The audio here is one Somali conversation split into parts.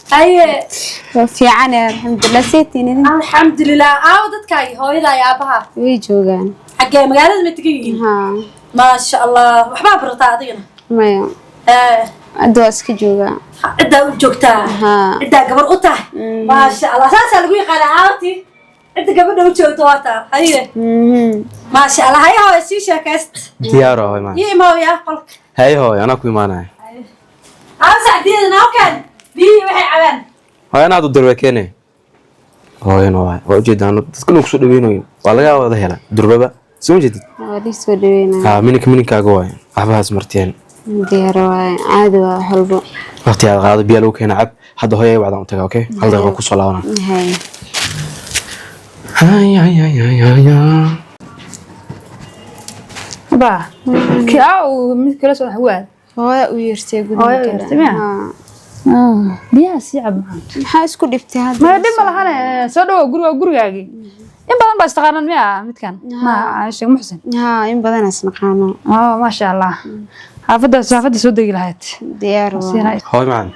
Haye. Waa fiican, alxamdulilah. Seetiin idin? Alxamdulilah. Aawo dadkaagi, hooyada iyo aabaha? Way joogaan. Xaggee, magaalada ma tegan yihiin? Haa. Maasha Allah. Waxbaa barataa adigana? Maya. Hadda waa iska joogaa. Ciddaa u joogtaa? Haa. Ciddaa gabar u tahay, maasha Allah. Saasaa lagu yaqaanaa aabti cidda gabadha u joogto waa taa. Haye. Maasha Allah. Haye hooyo, sii sheekayst. Diyaaro, hooy maan. Ii imaaw yaa qolka. Haye hooy, anaa ku imaanaya. Aawo Sacdiyada, naawkan biyihii waxay cabaan. Hooy, anaad u dirwe keene. Hooyana waa ujeedaan dadka inuu kusoo dhaweynayo, waa laga wada hela durbaba, soo ma jeedid? Waa lii soo dhaweynaya. Haa, mininka mininkaaga waay, waxbahaas marteen. Diyaar waaye, caadi waa wax walbo. Waqti aad qaado, biyaa lagu keena, cab. Hadda hooyay wacdaan u tagaa. Okay, hal daqiiqo kusoo laabanaa. Haye. Hay hay hay hay hay. Ba kii aa uu mid kala soo waad. Hooya u yeertay gudaha. Hooyo u yeertay miya? Haa. Biyaha sii cab, macaan. Maxaa isku dhibtay hadda? Maya, dhib ma lahane, soo dhawow. Guriga waa gurigaagii. In badan baa istaqaanan miya midkan ma Sheekh Muxsin? Haa, in badan is naqaano. Oh, maasha Allah. Xaafadda, xaafadda soo degi lahayd. Diyaar waa. Hooy macaan.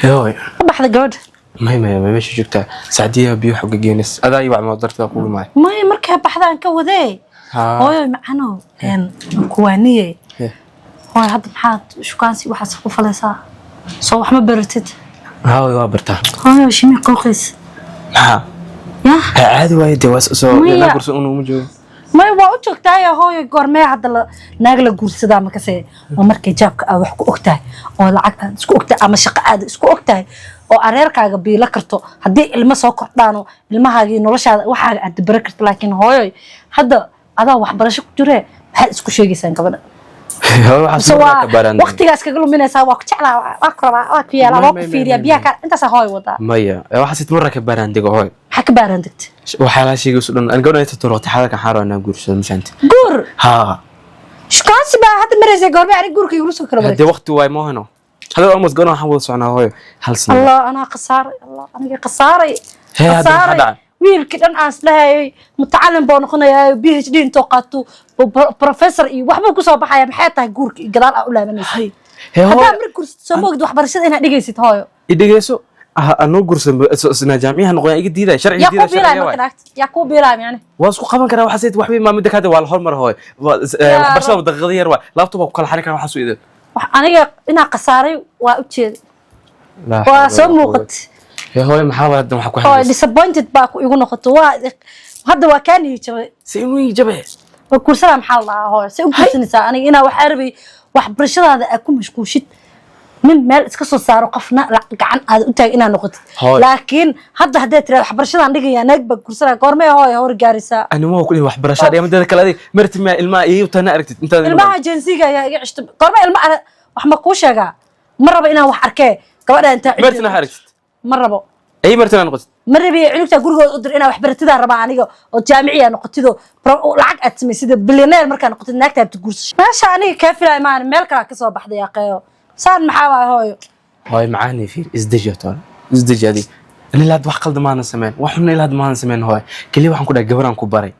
Hee hooy. Ka baxda gabadha? May may may, meesha joogtaa Sacdiyaha, biyo xagga geenis adaa ii wacmo darteeda kugu imaay. Maya, markaa baxdaan ka wadee. Haa. Hooyo macano kuwaaniye. Hooyo, hadda maxaad shukaansi waxaas ku falaysaa? Soo wax ma baratid? Haa hooy, waa bartaa. Hooyo, shimi qooqiis. Maxaa? Yah. Ha, caadi waaye dee, waa soo Maya. naa gursan una uma joogo. Maya, waa u joogtaaya hooyo. Goormee hadda naag la guursadaa? Makase waa markay jaabka aad wax ku ogtahay oo lacag aad isku ogtahay ama shaqo aad isku ogtahay oo areerkaaga biilo karto, haddii ilmo soo kordhaano ilmahaagii noloshaada waxaaga aad dabara karto. Laakiin hooyoy, hadda adaa waxbarasho ku jiree, maxaad isku sheegaysaan gabadha? Hooy, waxaas Mise markaa waa ka baaraan. waqtigaas kaga luminaysaa? Waa ku jeclaa, waa ku rabaa, waa ku yeelaa, waa ku May, may, fiiriyaa may, biyaha may. kaa intaasaa hooy wadaa. Maya, waxaas markaa ka baaraan dego, hooy. Maxaa ka baaraan degta? Waxyaalaha sheegayso dhan aan gabadhan inta waqti xaadirkan xaaro inaan guursado, ma fahanti? Guur? Haa. Shukaansi baa hadda maraysa. Goormee anig guurka igula soo kala wareegtay? Haddee waqti waay moohano. Hadda almost gabadhan waxaan wada soconaa, hooyo, hal sano. Allah, anaa khasaaray. Allah, aniga khasaaray. Hee, hadda maxaa Khasaaray. dhacay? Wiilkii dhan aan islahayay mutacallim buu noqonayaa, PhD intoo qaato professor iyo waxbuu kusoo baxaya. Maxay tahay guurka iyo gadaal aa u laabanaysa? Hee Haddaa hooyo. mar guursato, soo ma ogid waxbarashada inaad dhigaysid, hooyo? I dhegeyso, anoo guursan isna jaamiyaha noqoyaa iga diidaya sharciga. Yaa Diidaya kuu biilaya sharciga marka waay. naagta yaa kuu biilaya yani? Waa isku qaban karaa waxaas, wax weyn maa. Midda kaade waa la hormar, hooyo. Yaa Waxbarashada daqiiqada yar waa laptop baa ku kala xarin karaa waxaas u idin. Wax aniga inaa khasaaray waa ujeeda, waa soo muuqat. Hee hooyo, maxaa waa hadda waxa ku Hooyo, xadaysa? Disappointed baa ku igu noqoto. Waa hadda waa kaa niyi jabay. Si inuu ii jabe? Waa guursadaa maxaa la dhahaa, hooyo? Se u guursanaysaa? Aniga inaa waxaa rabay waxbarashadaada aad ku mashquushid, nin meel iska soo saaro, qofna gacan aad u taag inaad noqotid. Hooyo. Laakiin hadda hadday tiraado waxbarashadaan dhigayaa, naag baa guursanaya, goormee hooyo hor gaaraysaa? Ani waa ku dhihi waxbarasha dhiga. Mideeda kale, adig marti ma ilmaha iyo tana aragtid intaad Ilmaha jensiga ayaa iga cishta. Goormee ilma wax ma kuu sheegaa? Ma rabo inaan wax arkee gabadha intaa martina wax aragtid. Ma rabo. Ay martina noqotid. Ma rabiye, cunugtaa gurigooda u dir. Inaa waxbaratidaa rabaa aniga oo jaamiciya noqotidoo lacag aad samaysida, bilyaneer markaa noqotid, naagta aad guursasho. Meesha aniga kaa filaayo maana meel kalaa kasoo baxday aqeeyo. Saan maxaa waay, hooyo? Hooyo macaani, fiir, isdeji toona, isdeji adig. Ani ilaa hadda wax qaldan maanan sameyn, wax xunna ilaa hadda maanan sameyn, hooyo. Keliya waxaan ku dhahay gabaraan ku baray,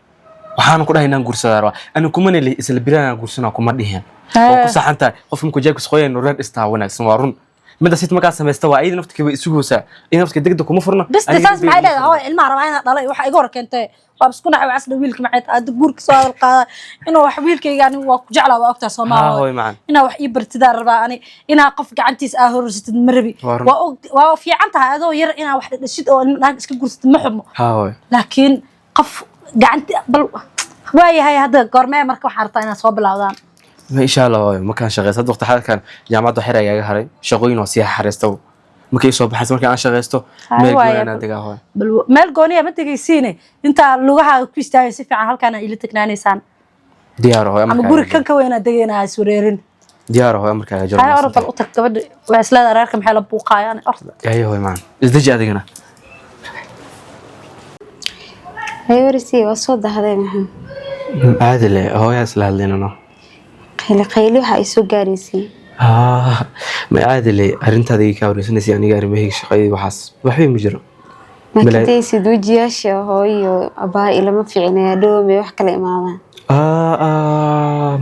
waxaan ku dhahay inaan guursadaa rabaa. Ani kumana li isla biraan aan guursanaa kuma dhihin. Waa ku saxan tahay, qofka markuu jeebkiisa qoyan reer dhistaa wanaagsan, waa run. Midda sit markaa samaysta waa ayada naftka way isugoosaa iyada naftka degdeg kuma furna. Bas de, saas maxay leedahay, hooyo? Ilmaha rabaa inaa dhalay waxa iga hor keentay. Waa isku nacay casna wiilka. Maxay tahay hadda guurka soo hadal qaada inuu wax wiilkayga? Anigu waa ku jeclaa, waa ogtaa Soomaa. Haa hooyo macaan. Inaa wax ii bartidaa rabaa ani. Inaa qof gacantiis aa horursatid ma rabi. Waa run. Waa fiican tahay adoo yar inaa wax dhashid oo naag iska guursatid, ma xumo. Haa hooyo. Laakiin qof gacanti bal waayahay. Hadda goormee marka waxaa rabtaa inaad soo bilowdaan? Ma insha Allah hooyo, markaan shaqeysto. Hadda waqti xaadirkan jaamacadda xer ayaa iga haray, shaqooyin waa sii xariista. Markay soo baxayso, markii aan shaqeysto, Haa, meel waaye. gooni anaa degaa, hooyo. Bal meel gooniya ma tegaysiine, intaa lugahaaga ku istaagay si fiican halkaana ila tegnaanaysaan. Diyaar hooyo. Ama Markaa guri kan ka weynaa degaynaa, iswareerin. Diyaar hooyo, markaa jiro. Hay, orod bal u tag gabadha. Waa isleedahay reerka maxay la buuqaayaan? Orod. Haye hooyo macaan, isdeji adigana. Haye warisi, waa soo dahday, maxaa? Caadi le, hooyaa isla hadlaynano. Qayli qayli waxa ay soo gaaraysay. Ma caadi le, arrintaada iga kaa wareysanaysay. Aniga arrimahayga shaqadii waxaas waxba ma jiro. Ma kadaysid wejiyaasha hooyo abaa ilama fiicnaya dhoome wax kala imaadaan.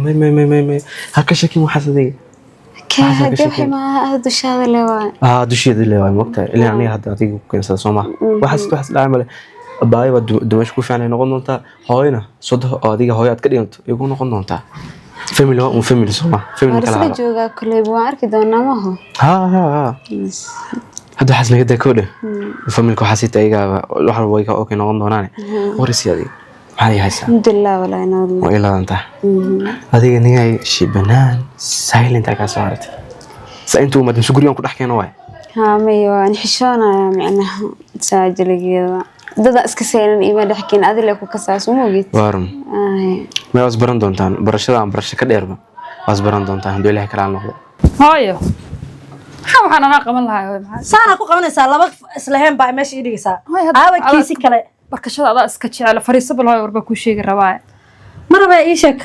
May may may may may, ha ka shakin waxaas adiga. Waxaas ha ka Haddii waxay sheekeyn. Maaha dushaada le waay. Ah, dusheeda le waay, moogtahay ilaa aniga hadda adiga ku keensada soo maha. Waxaas dhacay male. Abaayo waa dumasho ku fiican ay noqon doontaa, hooyana sodoh oo adiga hooyo aad ka dhiganto ay ku noqon doontaa. Family waa un family, soo maha? Family Waar kala isla haro. joogaa koleyba, waan arki doonaa, maho? Ha ha ha, hadda waxaas naga daa koodhe. Familka waxaa siita ayagaa wax walba way ka okay noqon doonaane. Warisi adiga maxaad ii haysaa? Alxamdulilah, walaa nabad. Waa ilaadantaa adiga nigay shibanaan silent aa kaa soo haratay sa intuu umaad mise gurigan ku dhex keeno waay. Haa, maya, waan xishoonayaa micnaha saajiligeeda dada iska seynan ima dhexkeen adile ku kasaas uma ogid. Waa run. Ma waas baran doontaan barashada aan barasho ka dheerba, waas baran doontaan hadduu Ilaahay kala noqdo. Hooyo, maxaa waxaan anaa qaban lahaa, hooyo, maxaa? Saana ku qabanaysaa, laba islaheen baa meesha ii dhigaysaa. Hooyo, hadda- Aawa kiisi kale? Barkashada adaa iska jecel. Fariiso bal hooyo, warbaa kuu sheegi rabaa. Ma rabaa, ii sheeg.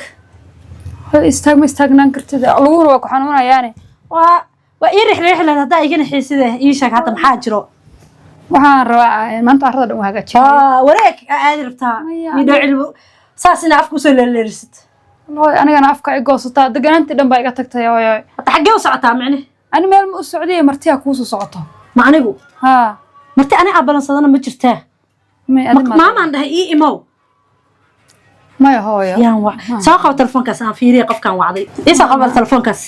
Hooyo, istaag, ma istaagnaan kartid, luguna waa ku xanuunayaane. Waa ii rixriix leed haddaa igana xiiside. Ii sheeg hadda, maxaa jiro? Waxaan rabaa maanta carrada dhan u hagaajinaya. Aa, wareeg aa aadi rabtaa? Maya. Ii dhow cilmo saas inaa afka usoo leeleerisid. Hooyo, anigana afka ay goosataa, deganaantii dhan baa iga tagtay, hooyo. Hadda xaggee u socotaa micne? Ani meel ma u socdiye, martiyaa kuusoo socoto. Ma anigu? Haa. Marti ani aa balansadana ma jirtaa? May adi Maamaan dhahay ii imow. Maya, hooyo. Yaan wac? Soo qabo telefoonkaas, aan fiiriye qofkaan wacday. Ii soo qabo telefoonkaas,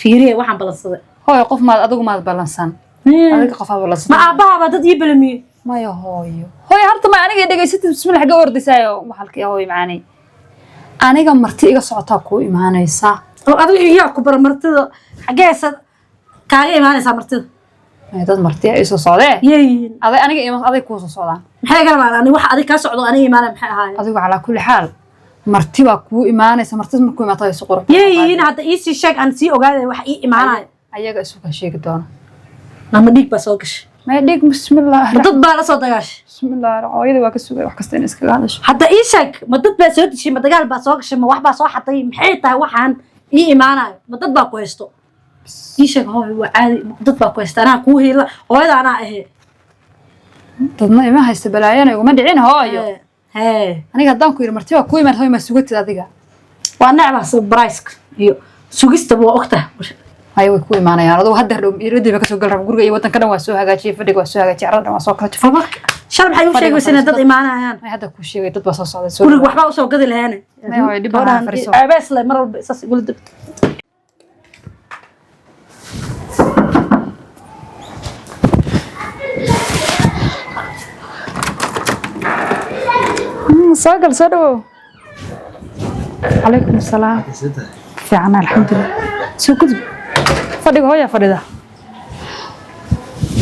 fiiriye waxaan balansaday. Hooyo, qof maad adigu maad ballansan, adiga qof aad ballansan. Ma aabbahaabaa dad ii balamiyey? Maya, hooyo, hooyo, horta ma aniga dhegaysatid? Bismillah, xagga ordisaayo waxalkii. Hooyo macaanay, aniga marti iga socotaa kuu imaanaysa. Oo adiga iyaa ku bara martida? Xaggeesa kaaga imaanaysaa martida? Ay, dad marti ay soo socdee. Yeeyihiin? Aday aniga ima aday kuu soo socdaan. Maxay garabaan ani waxa adig kaa socdo aniga imaanaya maxay ahaayeen? Adigu calaa kulli xaal marti baa kuu imaanaysa. Martida markuu imaato ay qurux. Yeeyihiin hadda? Ii sii sheeg aan sii ogaaday wax ii imaanaya. Ayaga isu ka sheegi doona. Nama dhiig baa soo gashay? May dhig, bismillah. Ma dad baa la soo dagaashay? Bismillah, hooyada waa ka sugay wax kasta in iskaga hadasho. Hadda ii sheeg, ma dad baa soo dishay? Ma dagaal baa soo gashay? Ma wax baa soo xatay? Maxay tahay waxaan ii imaanayo? Ma dad baa ku haysto? Ii sheeg hooy, waa caadi. Ma dad baa ku haysta? Anaa kuu hiila, hooyada anaa ahe. Dadna ima haysta, balaayana iguma dhicin, hooyo. Hee. Aniga haddaan ku yidhi marti waa kuu imaan, hooyo, ma sugatid adiga? Waa necbaa surprise iyo sugistaba, waa ogtahay. Haya, way ku imaanayaan. Adigu hadda dhow iradii kasoo gal raba. Guriga iyo wadanka dhan waa soo hagaajiyay, fadhiga waa soo hagaajiyay, carrada dhan waa soo kala jafay. Shal maxay u Fadhiga sheegaysaa inay dad fadhiiso. imaanayaan? May, hadda kuu sheegay, dad baa soo socday, soo Guriga dhawaad. waxbaa usoo gadi lahaane. May hooyo, dhib malaha, fadhiiso. Ceebees le mar walba saas igula degto. Soo gal, soo dhawow. Calaykum asalaam. Fiican, alxamdulilah. Soo gudub, fadhiga hooyaa fadhida.